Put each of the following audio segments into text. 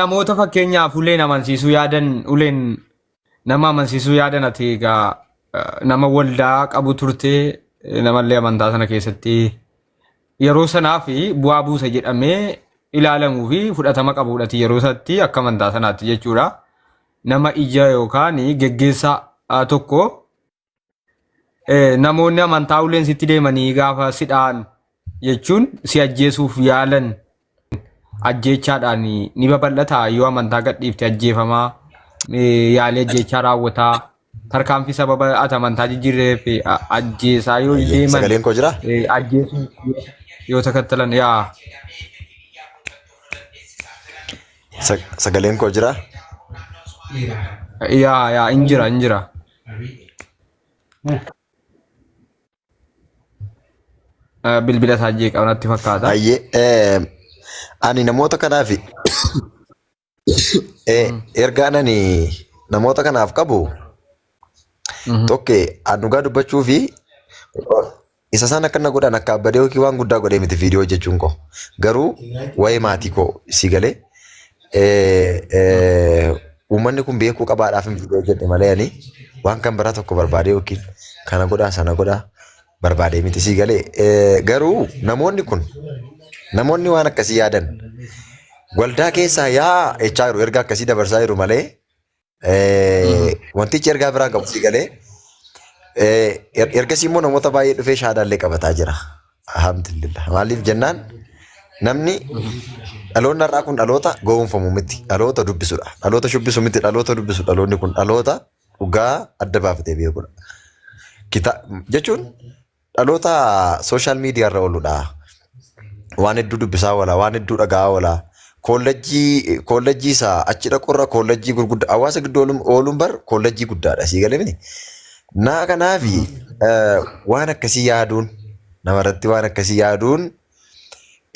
Namoota fakkeenyaaf uleen amansiisuu yaadan uleen nama amansiisuu yaadan ati egaa nama waldaa qabu turte namallee amantaa sana keessatti yeroo sanaa fi bu'aa buusa jedhamee ilaalamuu fi fudhatama qabuudhati yeroo sanatti akka amantaa sanaatti jechuudha. Nama ija yookaan geggeessaa tokko Namoonni amantaa uleen sitti deemanii gaafa si dha'an jechuun si ajjeesuuf yaalan ajjeechaadhaan ni babal'ata yoo amantaa gadhiifte ajjeefamaa yaalii ajjeechaa raawwataa tarkaanfii sababa ati amantaa jijjiirreef ajjeesaa yoo Ayyee, deeman sagaleen koo jira? ajjeesuuf yoo takattalan yaa Sagaleen koo jira? Yaa yaa in jira in jira. Bilbila isaa jeeqaa natti fakkaata. Ayyee, ani namoota kanaaf ergaan ani namoota kanaaf qabu tokko an dhugaa dubbachuu fi isa isaan akkana godhan akka abbadee yookiin waan guddaa godhee miti viidiyoo hojjechuun koo. Garuu waa'ee maatii koo si galee uummanni kun beekuu qabaadhaaf hin viidiyoo hojjedhe malee ani waan kan biraa tokko barbaadee yookiin kana godhaa sana godhaa barbaadee miti si galee. Garuu namoonni kun namoonni waan akkasii yaadan waldaa keessaa yaa jechaa jiru erga akkasii dabarsaa jiru malee Wantichi ergaa biraa qabu si galee. Ergasii immoo namoota baay'ee dhufee shaadaallee qabataa jira. Alhamdulillah. Maaliif jennaan namni dhaloonni har'aa kun dhaloota gowwoomfamu miti. Dhaloota dubbisudha. Dhaloota shubbisu miti. Dhaloota dubbisu. Dhaloonni kun dhaloota dhugaa adda baafatee beekudha. Kita jechuun Dhaloota social media irra ooludha. Waan hedduu dubbisaa oola, waan hedduu dhaga'aa oola. Koollejjii koollejjii isaa achi dhaqurra koollejjii gurguddaa hawaasa gidduu ooluun ooluun bar koollejjii guddaadha. Sii galee miti. Naa kanaafi waan akkasii yaaduun namarratti waan akkasii yaaduun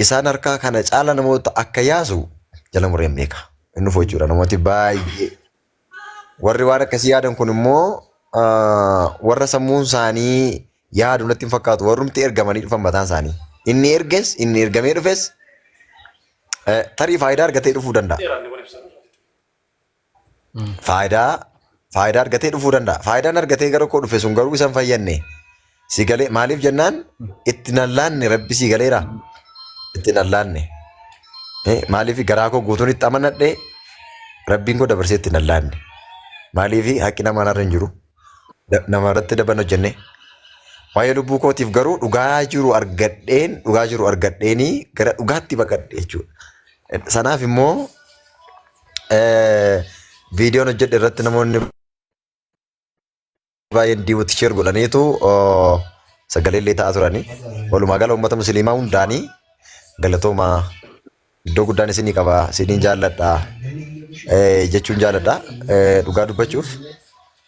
isaan harkaa kana caala namoota akka yaasu jala mureen beeka. Inni dhufu jechuudha namooti baay'ee. Warri waan akkasii yaadan kun immoo warra sammuun isaanii yaadu natti hin fakkaatu. Warrumti ergamanii dhufan mataan isaanii. Inni erges, inni ergamee dhufes tarii faayidaa argatee dhufuu danda'a. Faayidaa faayidaa argatee dhufuu danda'a. Faayidaan argatee gara koo dhufe sun garuu isa hin fayyadne. Si galee maaliif jennaan itti nan laanne rabbi si galeera. Itti nan laanne. Maaliif garaa koo guutuun itti amanadhe rabbiin koo dabarsee itti nan laanne. Maaliif haqqi namaa narra hin jiru. Nama irratti daban hojjenne. Waa'ee lubbuu kootiif garuu dhugaa jiru argadheen dhugaa jiru argadheenii gara dhugaatti baqadhe jechuudha. Sanaaf immoo viidiyoon hojjedhe irratti namoonni baay'een diiwutti sheer godhaniitu sagalee illee ta'aa turani. Walumaa gala uummata musliimaa hundaanii galatooma iddoo guddaan isinii qaba isiniin jaalladha jechuun jaalladha dhugaa dubbachuuf.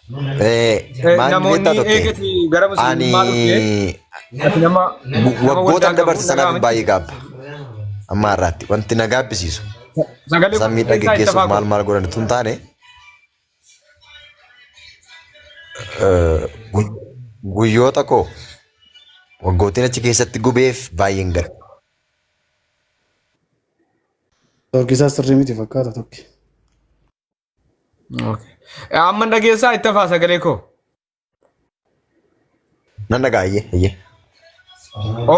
Maal Namoonni beektaa tokke eegati gara ani musliimummaa dhufte ati nama nama waldaa waggootan qabu dabarse sanaaf dhaga'ame. baay'ee gaabba. Amma har'aatti wanti na gaabbisiisu Sagalee isaan miidhaa keessaa itti geggeessuuf afaa maal maal godhan tun taane Guyyoota koo waggootiin achi keessatti gubeef baay'een gadda. Torki isaa sirrii miti fakkaata tokki. Okay. Amma dhageessaa itti hafaa sagalee koo. Nan dhagaa eeyyee eeyyee.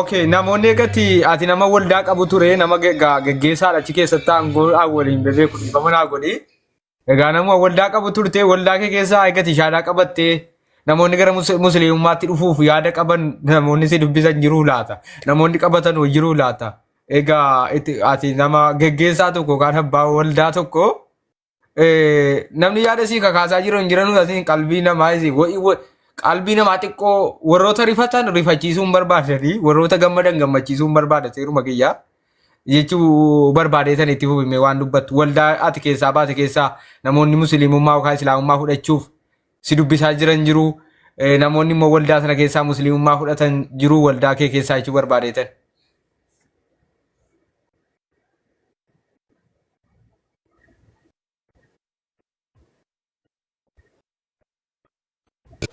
Okay, namoonni eegatti ati nama waldaa qabu ture nama geggeessaadha achi keessatti aangoo waliin bebeeku dhiifama naa godhi. Egaa nama waldaa qabu turte waldaa kee keessaa eegati shaadaa qabattee namoonni gara musliimummaatti dhufuuf yaada qaban namoonni si dubbisan jiruu laata? Namoonni qabatan hoo jiruu laata? Egaa ati nama geggeessaa tokko yookaan abbaa waldaa tokko namni yaada sii kakaasaa jiru hin jiranuu asiin qalbii namaa isii qalbii namaa xiqqoo warroota rifatan rifachiisuu hin barbaadanii warroota gammadan gammachiisuu hin barbaada seeruma kiyyaa. Jechuu barbaadeetan itti fufime waan dubbattu waldaa ati keessaa baate keessaa namoonni musliimummaa yookaan islaamummaa fudhachuuf si dubbisaa jiran jiru. Namoonni immoo waldaa sana keessaa musliimummaa fudhatan jiru waldaa kee keessaa jechuu barbaadeetan.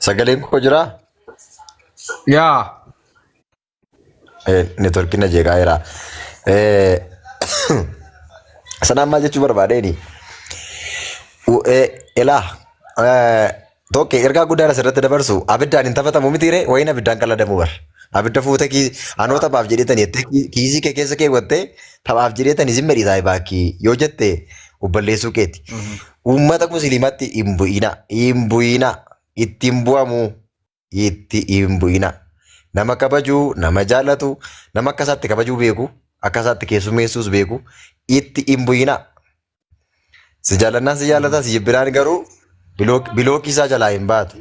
Sagaleen koo jiraa? Yaa. Networkiin na jeeqaa jira. Sanaan maal jechuu barbaadeeni? Ilaa tokko ergaa guddaan asirratti dabarsu abiddaan hin taphatamu mitiire wayiin abiddaan qaladamu bar. Abidda fuute anoo taphaaf jedheetani jettee kiisii kee keessa keewwattee taphaaf jedheetani zimma dhiisaa baakii yoo jette obballeessuu keeti. Uummata musliimatti hin bu'ina hin bu'ina itti hin bu'amu itti hin bu'ina. Nama kabajuu, nama jaallatu, nama akka isaatti kabajuu beeku, akka isaatti keessummeessuus beeku itti hin bu'ina. Si jaallannaan si jaallata, si jibbinaan garuu bilookii isaa jalaa hin baatu.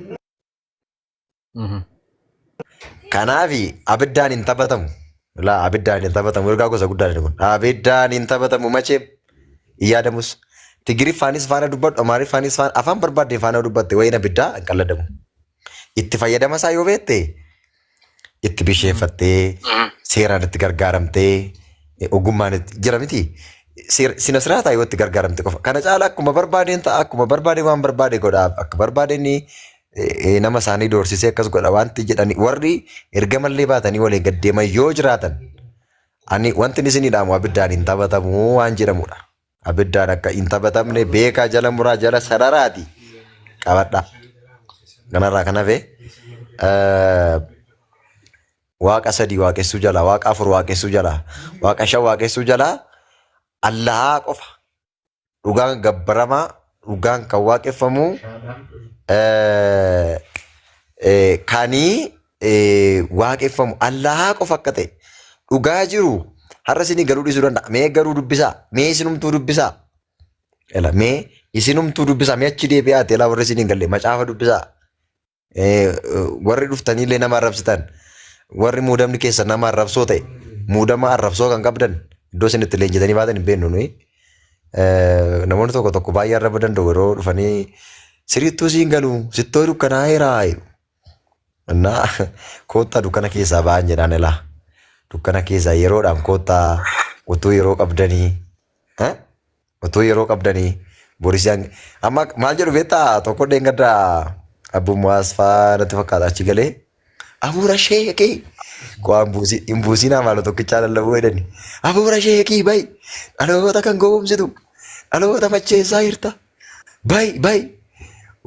Kanaafi abiddaan hin taphatamu. Laa abiddaan hin taphatamu. Ergaa gosa guddaan kun. Abiddaan hin taphatamu macheem hin yaadamus. Tigiriffaanis faana dubbadhu, Amaariffaanis faana afaan barbaadde faana dubbatte wayiin abiddaa hin qalladamu. Itti fayyadama isaa yoo beekte itti bisheeffattee seeraan itti gargaaramtee ogummaan itti jira miti. Sina siraataa yoo itti gargaaramte qofa. Kana caala akkuma barbaadeen ta'a, akkuma barbaade waan barbaade godha, akka barbaadeen nama isaanii doorsisee akkas godha wanti jedhani warri ergamallee baatanii waliin gad deeman yoo jiraatan ani wanti isin dhaamu abiddaan hin taphatamu waan jedhamudha. Abiddaan akka hin taphatamne beekaa jala muraa jala sararaati qabadha. Kanarraa kan hafe waaqa sadii waaqessuu jala, waaqa afur waaqessuu jala, waaqa shan waaqessuu jala Allahaa qofa dhugaan gabbaramaa dhugaan kan waaqeffamu kanii waaqeffamu Allahaa qofa akka ta'e dhugaa jiru har'a isinii galuu dhiisuu danda'a. Mee garuu dubbisaa, mee isinumtuu dubbisaa. Ela mee isinumtuu dubbisaa, mee achi deebi'aati elaa warri isinii hin galle macaafa dubbisaa. Warri dhuftaniillee nama arrabsitan warri muudamni keessan nama arrabsoo ta'e muudama arrabsoo kan qabdan iddoo isin itti leenjitanii baatan hin beeknu nuyi. Namoonni tokko tokko baay'ee arraba danda'u yeroo dhufanii sirrittuu siin galu sittoo dukkanaa'eera jedhu. Innaa koottaa dukkana keessaa ba'an jedhaan elaa. Dukkana keessaa yeroodhaan koottaa utuu yeroo qabdanii. Utuu yeroo qabdanii borisiyaan amma maal jedhu beektaa tokko dheengadda abbummaa asfaa natti fakkaata achi galee abuura sheekii waan buusii hin buusinaa maalo tokkichaa lallabuu jedhani abuura sheekii bayi dhaloota kan gowwoomsitu dhaloota macheessaa jirta bayi bayi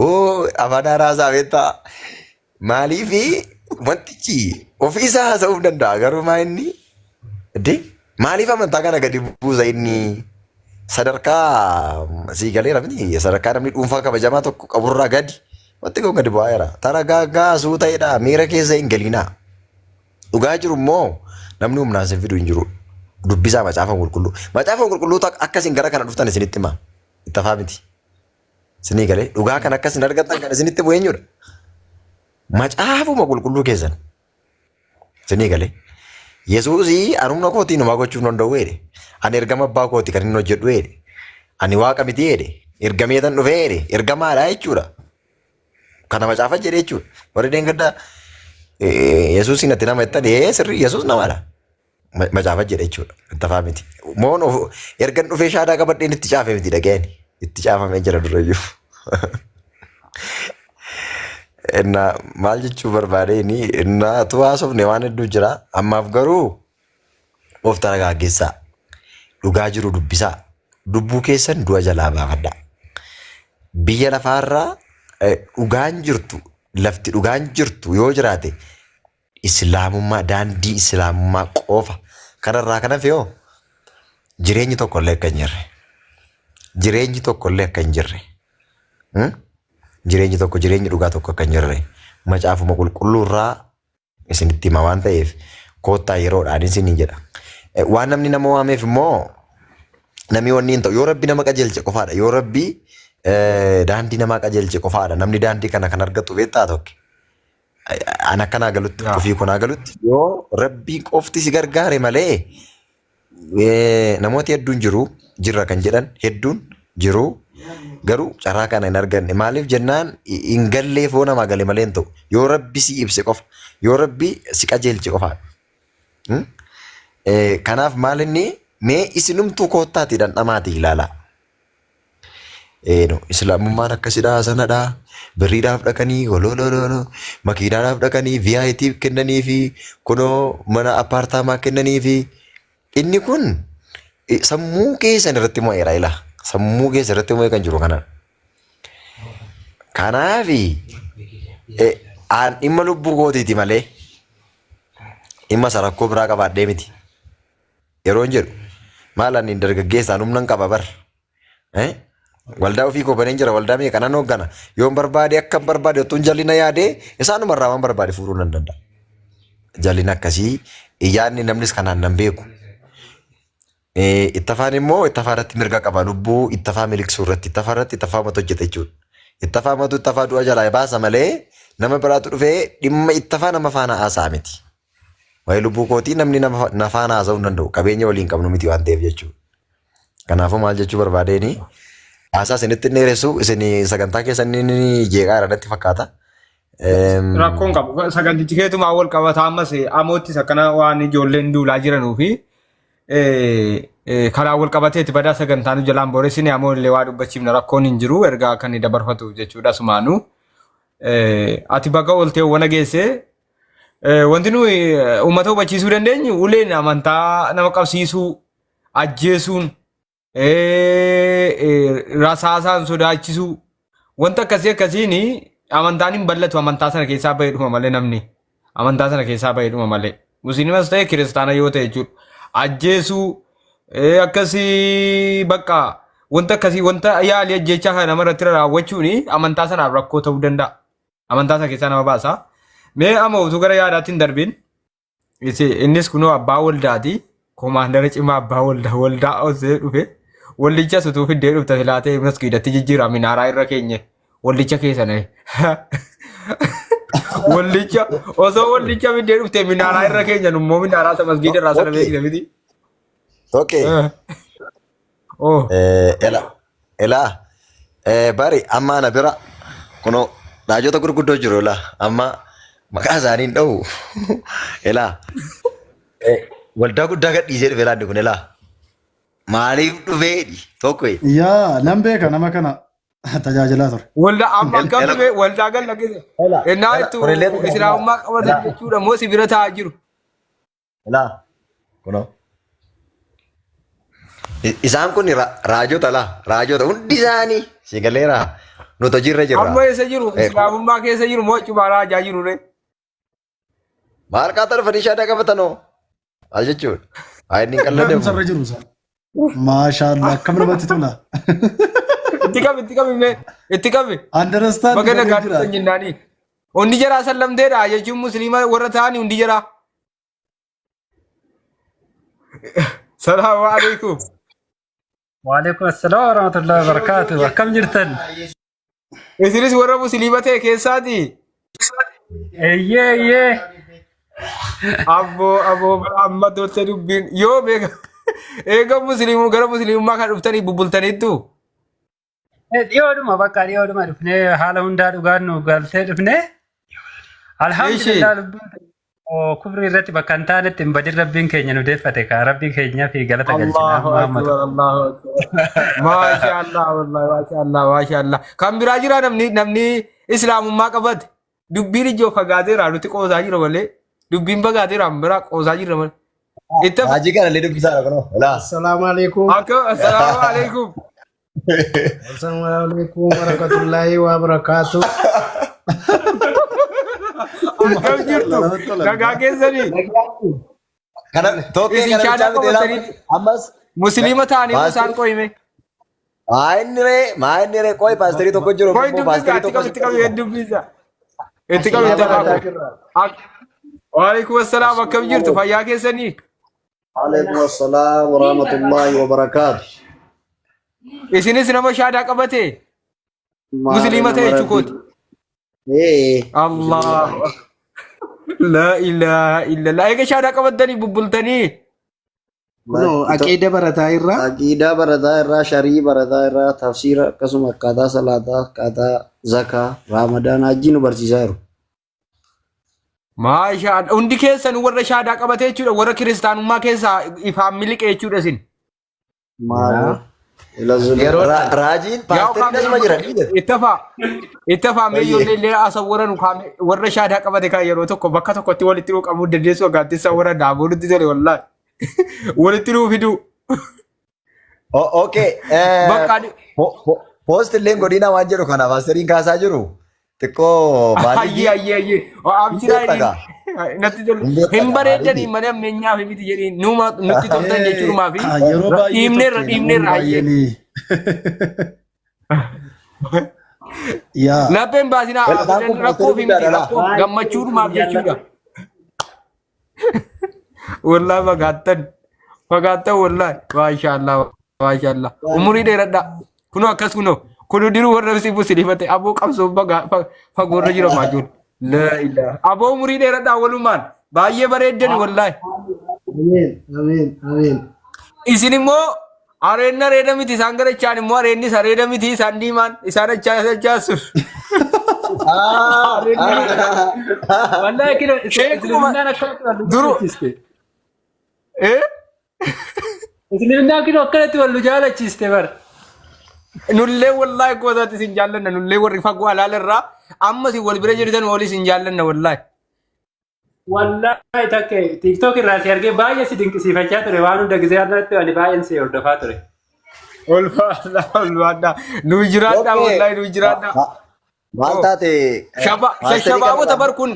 oo afaan haaraa beektaa maaliifi wantichi ofiisaa haasa'uu danda'a garuu maa inni de maaliif amantaa kana gadi buusa inni sadarkaa sii galeera miti sadarkaa namni dhuunfaa kabajamaa tokko qaburraa gadi wanti kun gadi bu'aa jira. Taragaaggaa suuta'edha miira keessa hin galinaa. Dhugaa jiru immoo namni humnaan sin fidu hin jiru. Dubbisaa macaafa qulqulluu. Macaafa qulqulluu akka isin gara kana dhuftan isinitti hima. Itti hafaa miti. Isinii galee dhugaa kan akka isin argattan kan isinitti bu'e eenyudha? Macaafuma qulqulluu keessan. Isinii galee. Yesuusii ani humna kootiin homaa gochuu hin danda'u jedhe. Ani ergama abbaa kooti kan inni hojjedhu jedhe. Ani waaqa miti jedhe. Ergameetan dhufee jedhe. Ergamaadha jechuudha. Kana macaafa jedhe jechuudha. Warri deengaddaa Yesuusiin ati nama jettan ee sirrii Yesuus namadha. Macaafa jedhe jechuudha. Itti afaa miti. Moon of ergan dhufee shaadaa qabadheen itti caafe miti dhageen. Itti caafamee jira durayyuu. Innaa maal jechuu barbaadeen innaa tu haasofne waan hedduu jira. Ammaaf garuu of taragaaggessaa. Dhugaa jiru dubbisaa. Lubbuu keessan du'a jalaa baafadhaa. Biyya lafaarraa dhugaan jirtu lafti dhugaan jirtu yoo jiraate Islaamummaa daandii Islaamummaa qofa. Kanarraa kan hafe hoo jireenyi tokko illee akka hin jirre. Jireenyi tokko illee akka hin jirre. Jireenyi tokko jireenyi dhugaa tokko akka hin jirre. Macaafuma qulqulluu irraa isinitti hima waan ta'eef koottaa yeroodhaan isiniin jedha. Waan namni nama waameef immoo namni wanni hin ta'u yoo rabbi nama qajeelche qofaadha. Yoo rabbi daandii namaa qajeelche qofaadha. Namni daandii kana kan argatu beektaa tokko. An akka naa galutti Yaa. ofii koo naa galutti yoo rabbiin qofti si gargaare malee namooti hedduun jiru jirra kan jedhan hedduun jiru garuu carraa kana hin arganne maaliif jennaan hin gallee foo namaa gale malee hin ta'u yoo rabbi si ibse qofa yoo rabbi si qajeelche qofaadha. Hmm? Kanaaf maal inni mee isinumtuu koottaati dhandhamaati ilaalaa. No, Islaamummaan akkasidha sanadha. Birriidhaaf dhaqanii ololololo makiinaadhaaf dhaqanii VIP kennanii fi kunoo mana appaartaamaa kennanii fi inni kun Sammuu keessan irratti mo'eera ilaa. Sammuu keessa irratti mo'ee kan jiru kanadha. Kanaafi aan dhimma lubbuu kootiiti malee dhimma isa rakkoo biraa qabaadhee miti. Yeroon jedhu maal ani dargaggeessaan humna hin qaba bar. Eh? Waldaa ofii koo baneen jira waldaa meeqa nan hooggana. Yoon barbaade akkan barbaade otoo hin jallina yaadee isaanuma irraa waan barbaade fuudhuu nan danda'a. Jallina akkasii yaadni namnis kanaan nan beeku. Ittafaan immoo ittafaa irratti mirga qaba lubbuu ittafaa miliqsuu irratti ittafaa irratti ittafaa matu hojjeta jechuudha. Ittafaa matu ittafaa du'a jalaa baasa malee nama biraatu dhufee dhimma ittafaa nama faana haasa'a miti. Waa'ee lubbuu kootii namni nama na faana haasa'uu hin danda'u qabeenya waliin qabnu miti waan ta'eef jechuudha. Kanaafuu maal jechuu barbaadeeni haasaa isinitti hin dheeressu isin sagantaa keessan inni jeeqaadha natti fakkaata. Rakkoon qabu. Sagantichi keetumaa wal qabata ammas amoottis akkana waan ijoolleen duulaa jiranuu fi karaa wal qabateeti badaa sagantaan jalaan boreessine amoo illee waa dubbachiifna rakkoon hin jiru ergaa akka inni dabarfatuuf jechuudha sumaanuu. Ati baga ooltee wana geesse wanti nuyi uummata hubachiisuu dandeenyu uleen amantaa nama qabsiisuu ajjeesuun rasaasaan sodaachisuu wanta akkasii akkasiin amantaan hin bal'atu amantaa sana keessaa bahee dhuma malee namni amantaa sana keessaa bahee dhuma malee musliimas ta'e kiristaana yoo ta'e jechuudha ajjeesuu akkasii bakka wanta akkasii wanta yaalii ajjeechaa kana namarratti raawwachuun amantaa sanaaf rakkoo ta'uu danda'a amantaa sana keessaa nama baasa mee amma utuu gara yaadaatti hin darbiin Innis kunoo abbaa waldaati. Komaandara cimaa abbaa waldaa waldaa osoo dhufe. Waldichas utuu fiddee dhufta silaatee masgiidatti jijjiira minaaraa irra keenye. Waldicha keessa nahe. Waldicha osoo waldicha fiddee dhufte minaaraa irra keenya nummoo minaaraa isa masgiida irraa sana beekne miti. Okay. Oh. Ela Elaa bari amma ana bira kunoo raajota gurguddoo jiru elaa amma maqaa isaanii hin dha'u elaa waldaa guddaa gadhiisee dhufe laanni kun elaa maaliif dhufee tokko Yaa nan beeka nama kana tajaajilaa ture. Waldaa amma El- akkam ela- dhufe waldaa galla keessa. Ela, Ennaa ela, ittu kunillee tajaajilaa. islaamummaa qabatan Elaa, jechuudha moo si bira taa'aa jiru. elaa, kunoo. Isaan kun raajota laa raajota hundi isaanii si galeera nuti hojiirra jirra. Amma eessa jiru? Islaamummaa keessa jiru moo achuma raajaa jiru ree? Maal qaaxa dhufanii shaadaa qabatanoo? Maal jechuudha? Haa inni hin Beekumsa qalladamu. irra jiru isaan. Maashaallah akkam namatti tola. Itti qabi itti qabi mee itti qabi. Understand Baga godhee nagaa jira. dhuftan jennaanii. Hundi jaraa sallamteedha jechuun musliima warra ta'anii hundi jaraa. Salaamu alaikum. Waalaikum assalam warahmatullahi wabarakatuh. Akkam jirtan? Isinis warra musliima ta'e keessaati. Eeyyee eeyyee. Abboo abboo amma tolte dubbiin yoo beeka eega musliimuu gara musliimummaa kan dhuftanii bubbultaniittu. Dhiyoodhuma bakka dhiyoodhuma dhufnee haala hundaa dhugaan nu galtee dhufnee. Alhamdulillah lubbuun kufrii irratti bakka hin taanetti hin badin rabbiin keenya nu deeffate kaa rabbii keenyaa fi galata galchina Allahu amma amma akbar Allahu akbar. Maasha Allah wallahi maasha Allah maasha Allah. Kan biraa jira namni namni islaamummaa qabate dubbiin ijoo fagaateera nuti qoosaa jira malee dubbiin fagaateera biraa qoosaa jira malee. Itti Haajii kana illee dubbisaadha kunoo. Elaa. Assalamu alaikum. akka assalaamu alaikum. Assalamu alaikum warahmatullahi wabarakatuh. Akkam jirtu Namatti tola. nagaa keessanii Kana tokkee isin kana shaadaa bichaa miti elaa qabatanii ammas musliima ta'anii paasterii isaan qoyime. maa inni ree maa inni ree qoy paasterii tokko jiru Qoy immoo dubbisa paasterii itti tokko qabi itti qabi dubbisa. Itti qabi Assalaamu itti qabi. alaikum. Waalaikum assalaam akkam jirtu fayyaa keessanii. Alaikum assalam warahmatullahi wabarakatuh. Isinis nama shaadaa qabate Maali musliima nama ta'e rabbi. jechuukooti. Eh, Allah. La ilaha illallah. Eega shaadaa qabattanii bubbultanii. Kunoo aqiida barataa irraa Aqiidaa barataa irraa, sharii barataa irraa, tafsiira akkasuma akkaataa salaataa, akkaataa zakaa, raamadaan hajjii nu barsiisaa jiru. Maashaa Allah. Hundi keessan warra shaadaa qabate jechuudha. Warra kiristaanummaa keessaa ifaan miliqe jechuudha isin. Maali? Ila yeroo Raajiin Yaa paasteriin asuma jira ni jedhe. Ittafaa ittafaa mee ijoollee illee asawwaran warra shaadaa qabate kan yeroo tokko bakka tokkotti walitti nuu qabuu dandeessu waggaatti sawwaran daaboon nutti tole wallaahi. Walitti nuu fiduu. Okay. Bakka Post illee godina waan jedhu kana paasteriin kaasaa jiru. Xiqqoo Hayyee hayyee hayyee. Abshiraa Hin beekta natti tolu. Hin beekta Hin bareedanii maaliifi? malee ammeenyaaf miti jedhiin numa nutti toltan jechuudhumaa fi Yeroo baay'ee dhiibneerra tokko dhiibneerra namoonni hayyee. baay'een yaa Lapheen baasinaa Wal isaan kun rakkoof paasterii miti guddaadha. rakkoof gammachuudhumaaf jechuudha. Wallaahi fagaattan fagaattan wallaahi maashaallah maashaallah umurii dheeradha kunoo akkas kunoo kun diruu warra si musliimate aboo qabsoo fagoorra jira maajuun laa ilaaha aboo umurii dheeradha walumaan baay'ee bareeddani wallaahi. Ameen, ameen, ameen. Isin immoo areenna areeda miti isaan garachaan immoo areennis areeda miti isaan diimaan isaan achaa achaasu. Wallahi kino Sheekuma Isliminnaan akkanatti wal nu duru jaalachiste. eh Isliminnaan kino akkanatti wal nu jaalachiste bar. Nullee wallaahi gootaatti isin jaallanna, nullee warri fagoo alaala irraa amma isin wal bira jirtan walii isin jaallanna wallaahi. Wallahi takka TikTok irraa si argee baay'ee si dinqisiifachaa ture, waan hunda gisee irratti ani baay'een si hordofaa ture. Ulfaadha ulfaadha nu jiraadha wallaahi nu jiraadha. Maal taate? Shabaabota bar kun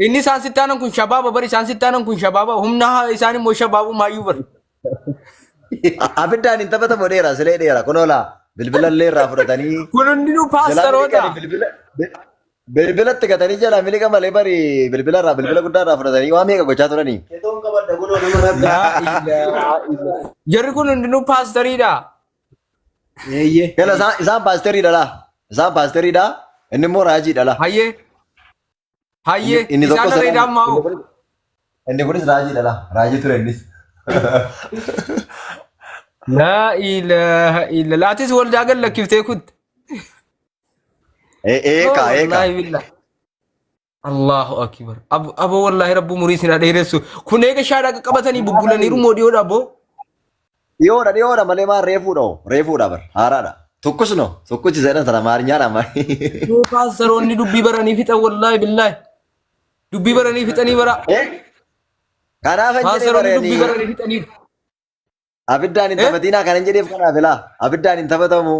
inni isaan sittaanan kun shabaaba bar, isaan sittaanan kun shabaaba, humna isaan immoo shabaabumaayyuu bar. Abiddaan hin taphatamu, dheera silee dheera kunoo laa bilbila illee irraa fudhatanii. Kun hundinuu jalaa paastaroota. miliqanii bilbilatti gatanii jalaa miliqa malee bari bilbila irraa bilbila guddaa irraa fudhatanii waan meeqa gochaa turanii. Ketoon qabadha kunoo nama rabbi. Laa ilaaha illallah. Jarri kun hundinuu paastariidha. Eeyyee. Jala isaan paasteriidha laa. Isaan paasteriidha. Inni immoo raajiidha laa. Hayyee. Hayyee. Inni tokko Isaan areedaan maa'u. Inni kunis raajiidha laa. Raajii ture innis. Laa ilaaha illallah. Atis waldaa gad lakkiftee kutte. Eeka eeka. Wallaahi billah. Allahu akbar. Aboo wallaahi rabbu umurii isin haa dheeressu. Kun eega shaadhaa qabatanii bubbulaniiru moo dhiyoodha aboo? Dhiyoodha dhiyoodha malee maal reefuudha hoo reefuudha bar haaraadha. Tokkos no tokkochi jedhan sana maariñaadha maali. Yoo paastaroonni dubbii baranii fixan wallaahi billaahi. Dubbii baranii fixanii bara. Kanaaf hin jedhee Paastaroonni dubbii baranii baranii fixanii. Abiddaan hin Eh? taphatinaa kan hin jedheef kanaaf ilaa abiddaan hin taphatamu.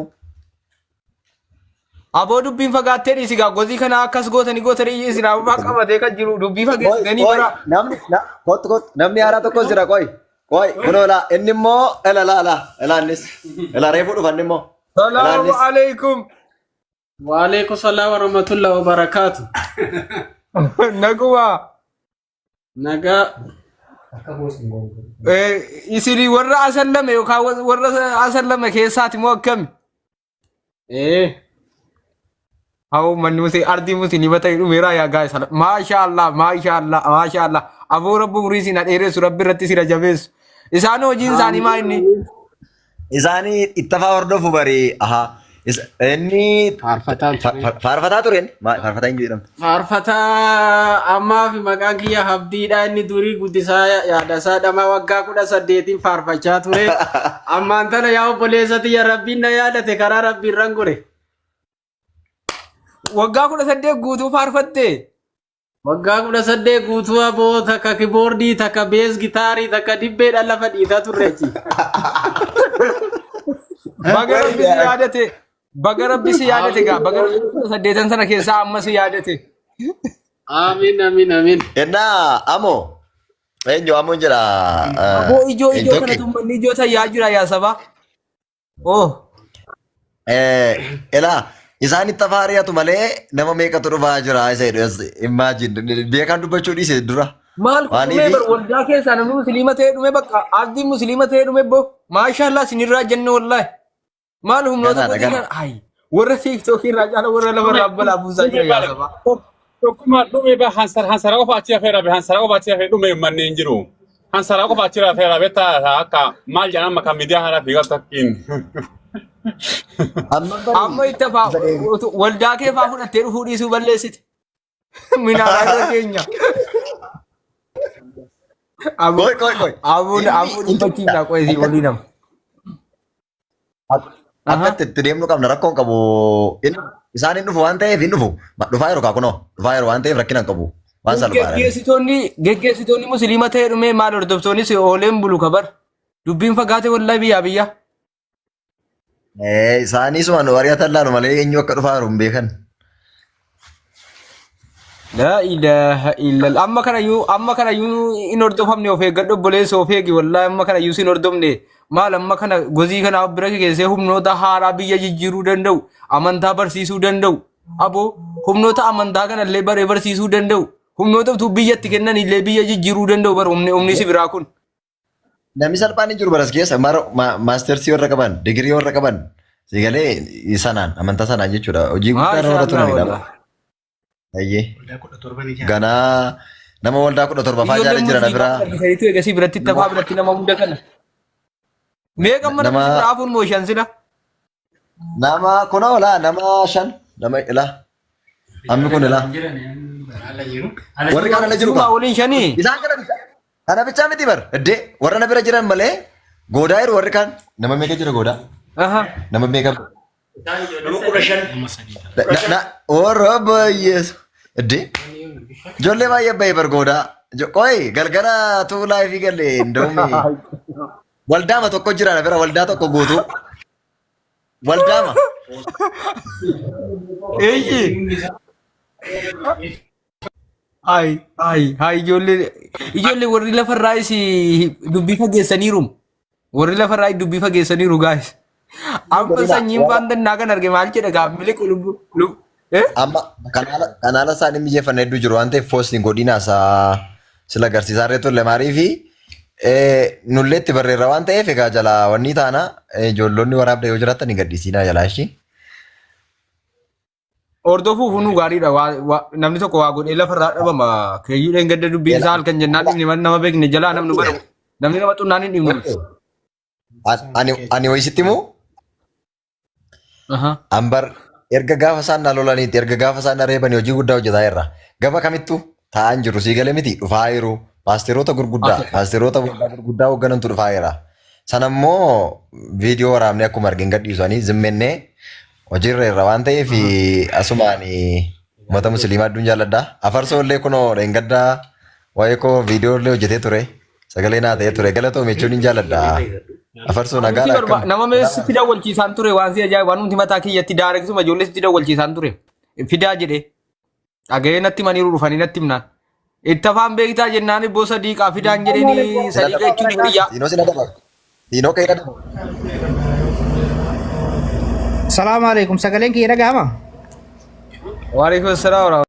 Aboo dubbiin fagaattee dhiisi gaa gozii kana akkas gootanii gootanii islaamummaa qabatee kan jiru dubbii Qoy fageessitanii qoy bara. Namni kottu kottu, namni haaraa tokkos jira, qoy qoy, kunoo laa inni immoo ila laa laa ila innis ila reefuu dhufa inni immoo ila Salaamu innis. alaikum. Waalaikum salaam warahmatullahi wabarakatuh. Naguma. Nagaa. Isin warra asallame yookaan warra asallame keessaati moo akkami? Eh. Haa manni musii ardii musliima ta'e dhumeera yaa gaa'e sana. Maasha Allah maasha Allah maasha Allah. Aboo rabbi umurii isin haa dheeressu, rabbi irratti isin haa jabeessu. Isaan hojiin isaanii maa inni? Isaanii ittafaa hordofu bari aha inni Faarfataan ture. Faarfataa ture inni? Faarfataa hin jedhamtu. Faarfataa ammaa fi maqaan kiyya Habdiidha, inni durii guddisaa yaadasaa dhamaa waggaa 18n faarfachaa ture. Ammaan tana yaa obboleessa tiyya rabbiin na yaadate, karaa rabbiin rangure. Waggaa 18 guutuu faarfatte. Waggaa 18 guutuu aboo, takka kiboordii, takka bass gitaarii, takka dibbeedhaan lafa dhiitaa turre achi. Baga rabbi si yaadate. Baga rabbi si yaadate gaa. Baga rabbi 18n sana keessaa amma si yaadate. Amiin amiin amiin. Ennaa amoo eenyu amoon jedha. Aboo ijoo ijoo Tokki. kanatu manni ijoo tayyaa jira yaa sabaa. Oh. Elaa isaan itti afaa ari'atu malee nama meeqatu dhufaa jira isa jedhu imagine beekaan dubbachuu dhiise dura. Maal kun dhumee bar waldaa keessaa namni musliima ta'ee dhume, bakka abdiin musliima ta'ee dhume bo. Maashaallah isinirraa jenne wallaahi. Maal humnoota Ganaadha, godhii gana. kana ay warra tiiktookii irraa caala warra lafa irraa balaa buusaa jira yaa sabaa. Tokkuma dhume ba hansara qofa achi hafeera be, hansara qofa achi hafee dhume manneen jiru. Hansara qofa achi hafeera be taa akka maal jedhan amma kan miidiyaa haaraa fiigaa takkiin. Amma bari Amma itti afaa waldaa kee faa fudhattee dhufuu dhiisuu balleessite. Minaaraa irra keenya. Aboo Qoy qoy qoy. Aboo aboo dubbachiifna qoy olii nama. Akka itti deemnu qabna, rakkoon qabu. Isaan hin dhufu waan ta'eef hin dhufu. Dhufaa yeroo kunoo dhufaa yeroo waan ta'eef rakkina hin qabu. Waan salphaadha. Geggeessitoonni musliima ta'ee dhumee maal hordoftoonnis ooleen bulu kabar. Dubbiin fagaate wallahi biyyaa biyya. Isaanii suma nu ari'atan laalu malee eenyu akka dhufaa jiru hin beekan. Laa ilaaha illal. Amma kanayyuu hin hordofamne, of eeggadhu obboleessa, of eegi wallaahi, amma kanayyuu sin hordofne. Maal, amma kana gozii kana bira keessee humnoota haaraa biyya jijjiiruu danda'u, amantaa barsiisuu danda'u, aboo humnoota amantaa kanallee baree barsiisuu danda'u, humnoota utuu biyyatti kennan illee biyya jijjiiruu danda'u bara humni si biraa kun. Namni salphaan hin jiru baras keessa masters warra qaban, digirii warra qaban, sigalee sanaan amantaa sanaan jechuudha. Hojii guddaa irra warra Maashaallah turanidha. wallaahi. Ayyee. Ganaa nama waldaa 17 fa'aa Ijoolleen jaalee jira na musliimaa biraa. argisaniitu eegasii biratti tafaa biratti nama hunda kana. Meeqa amma namni si biraa hafuun moo shan sila? Nama kunoo laa, nama shan, nama ilaa. Ammi kun ilaa. Warri kaan ala jiru Silumaa kaa. waliin shanii. Isaan kana bichaa. Kana bichaa miti bar. Iddee warra na bira jiran malee goodaa jiru warri kaan. Nama meeqa jira goodaa? Nama meeqa? Nama 15. Na warra baay'ees. Iddee ijoollee baay'ee baay'ee bar goodaa. Qoy galgala tuu live galee ndoomi. Waldaama tokko jira na bira, waldaa tokko guutuu. Waldaama. Eeyyi. Hayi hayi hayi, ijoollee warri lafarraa isi dubbii fageessaniiru. Warri lafarraa dubbii fageessaniiru, guys. Amma sanyiin baandannaa kan arge maal jedha gaaf miliqu lubbu lubbu. Eh? Amma kanaala isaanii mijeeffanne hedduu jiru waan ta'eef post hin godhin haasaa sila agarsiisaa irree turre maarii fi nullee itti barreerra waan ta'eef egaa jalaa wanni taana ijoollonni waraabda yoo jiraatan hin gadhiisiinaa jalaa ishii. Hordofuuf hunuu gaariidha. Namni tokko waa godhee lafarraa dhabama. Keeyyuu dheengadda dubbiin isaa halkan jennaan dhibni nama beekne jalaa namni bara namni nama xunnaan hin dhibnu. Ani wayisitti immoo ambar erga gaafa isaan na lolaniitti, erga gaafa isaan na reebanii hojii guddaa hojjetaa jirra. Gama kamittuu taa'an jiru sii galee miti dhufaa jiru. Paasteroota gurguddaa, paasteroota waldaa gurguddaa hoogganantu dhufaa jira. Sana immoo viidiyoo waraabnee akkuma argin gadhiisanii zimmennee hojiirra irra waan ta'eef asumaan uummata musliimaa hedduun jaalladha. Afarsoo illee kunoo dheengaddaa waa'ee koo viidiyoo illee hojjetee ture. Sagalee naa ta'ee ture. Galatoome jechuun hin jaalladha. Afarsoo Si nagaadha barba akkam. nama mee sitti dawwalchiisaan ture, waan si ajaa'ibu waan nuti mataa kiyyatti daareksuma ijoollee sitti dawwalchiisaan ture. Fidaa jedhee dhaga'ee natti himaniiru, dhufanii natti himnaan. Itti afaan beektaa jennaan ibboo sadiiqaa fidaan jedheenii, sadiiqa jechuun hiriyyaa. Siinoo sina dabar. Siinoo ka'ee dabar. Salaamu alaikum. Sagaleen kiyya dhaga'ama? Waalaikum salaam.